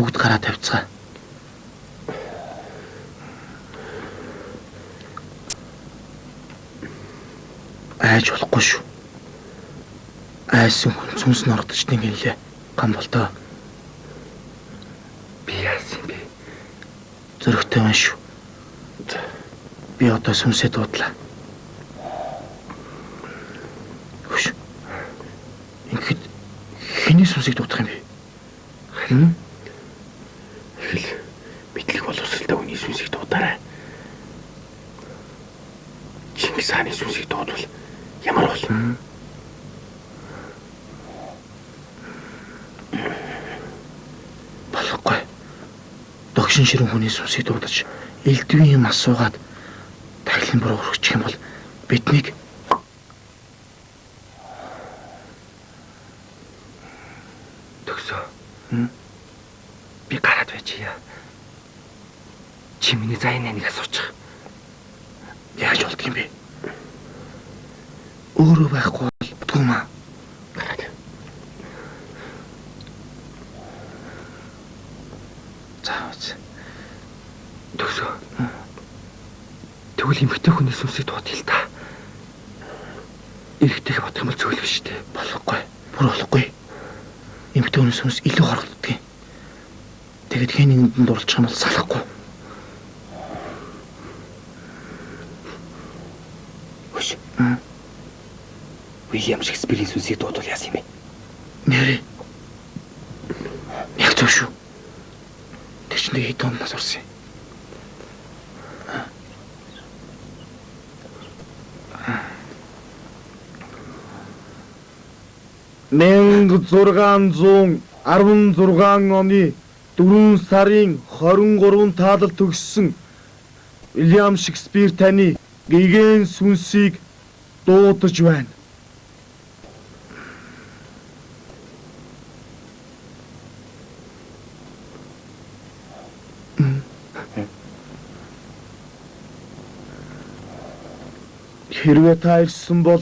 Бүгд гараа тавьцгаа. Айж болохгүй шүү. Айсан хүн сүнс нь ордож нэг юм лээ. Гам болтоо. Би яасан юм бэ? Зөрөгтэй байна шүү. Би одоо сүнсээ дуудлаа. Хөш. Ингээд хэний сүнсийг дуудах юм бэ? Харин Хэл мэдлэг боловсралтай хүний сүнсийг дуудаарай. Чингис хааны сүнсийг дуудвал ямар бол? Болохгүй. Догшин ширэн хүний сүнсийг дуудаж элдвийн юм асуугаад тахилын буруу өргөчих юм бол биднийг Төгсөө. Би гараад байжээ. Чи миний заяа нэг асуучих. Яаж болдго юм бэ? Өөрөө байхгүй бол бүтгүү маа. Гараад. За үз. Төгсөө. Тэгвэл эмэгтэй хүний сүнсийг дуудъя л та. Эрэгтэйг бодох юм бол зөвлөх шүү дээ. Болохгүй. Бүр болохгүй. Эмэгтэй хүний сүнс илүү хорогддог юм. Тэгэд хэн нэгэнд дурлчих юм бол салахгүй. Хөш. Уильям Шекспирийн сүнсийг дуудвал яасан юм бэ? Нэрээ. Яг зөв шүү. Тэр чинь хэд онноос орсон юм. 1616 оны 4 сарын 23 таалал төгссөн Уильям Шекспир таны гэгээн сүнсийг дуудаж байна. Хэрвээ та ирсэн бол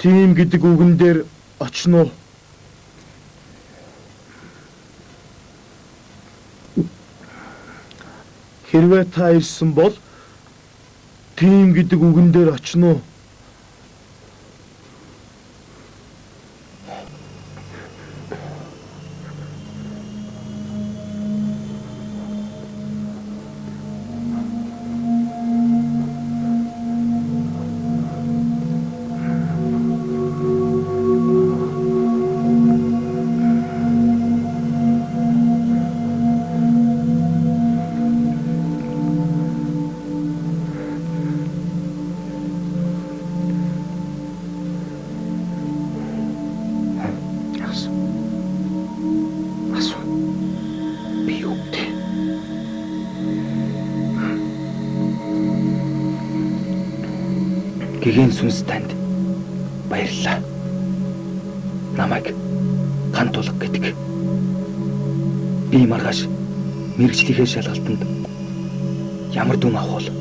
тийм гэдэг үгэн дээр очно уу? Хэрвээ та ирсэн бол тийм гэдэг үгэн дээр очно уу? Асуу. Асуу. Би юу? Тий. Гэгээн сүнс танд баярлалаа. Намайг ган тулга гэдэг. Би маргааш мэргэжлийнхээ шалгалтанд ямар дүн авах вэ?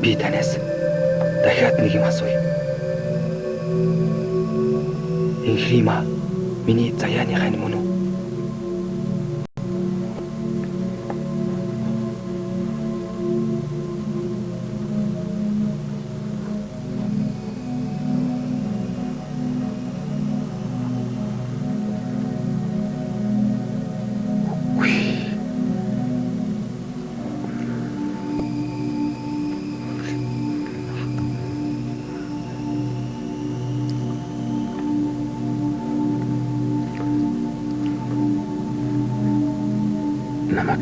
Би танаас дахиад нэг юм асууя. Инхрима миний заяаны хань мөн үү? Намайг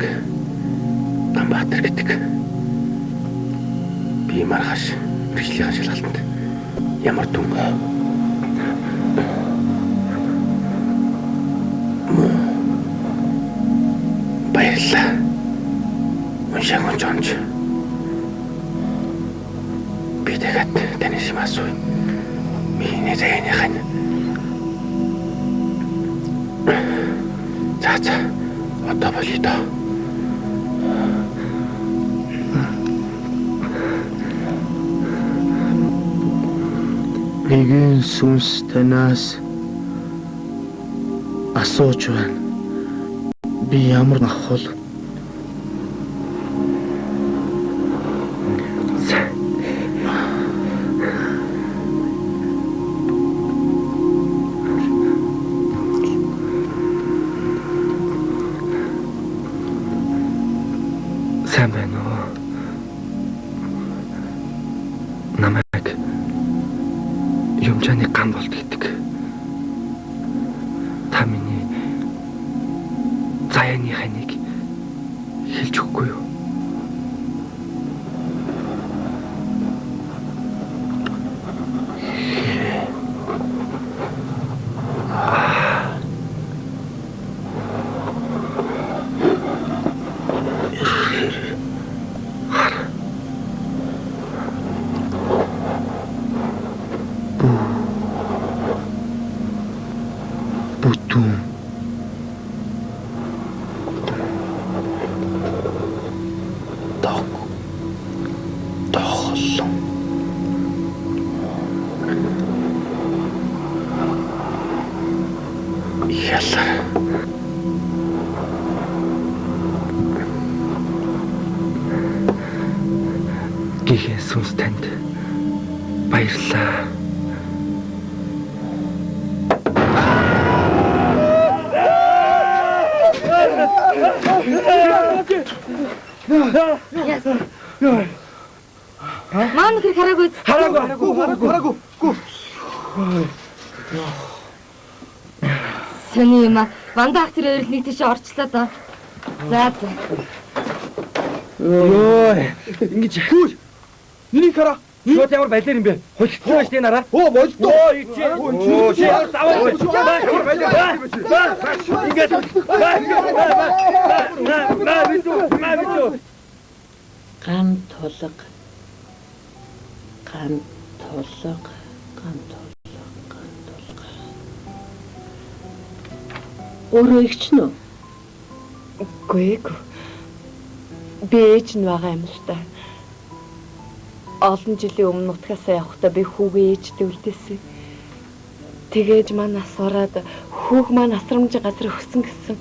Ганбаатар гэдэг. Би маргааш мэргэжлийн шалгалтанд Ямар дүн? Муу. Баярлалаа. Уншааг унж. Би дахиад танаас юм асууя. Миний заяаны хань. За за. Одоо болъё доо. Нэгэн сүнс танаас асууж байна. Би ямар ах вэ? Сайн байна уу? Намайг Юмжааны гам болд гэдэг. Та миний заяаны ханыг хэлж өгөхгүй юу? Бүтүн. Дог. Дохлон. Ялар. Гэхэн сүнс танд баярлалаа. Маа нөхөр хараагүй. Хараагүй, хараагүй, хараагүй. Сони юм а. Ванда ах тэр хоёр нэг тийш орчлоо доо. За за. Йоо, ингэж Хүү. Энийг хараа. Шууд ямар балер юм бэ? Холигдсон байж тээ нараа. Оо болдоо. Оо чи. Оо чи даваа. Ямар балер. Ингээд. Маа битүү. Маа битүү. Ган тулга. Ган тулга. Ган тулга. Ган тулга. Өөрөө эгч нь үү? Үгүй ээ. Би ээж нь байгаа юм л та. Олон жилийн өмнө нутгаасаа явахдаа би хүүгээ ээжтэй үлдээсэн. Тэгээд маань нас ороод хүүг маань асрамжийн газар өгсөн гэсэн.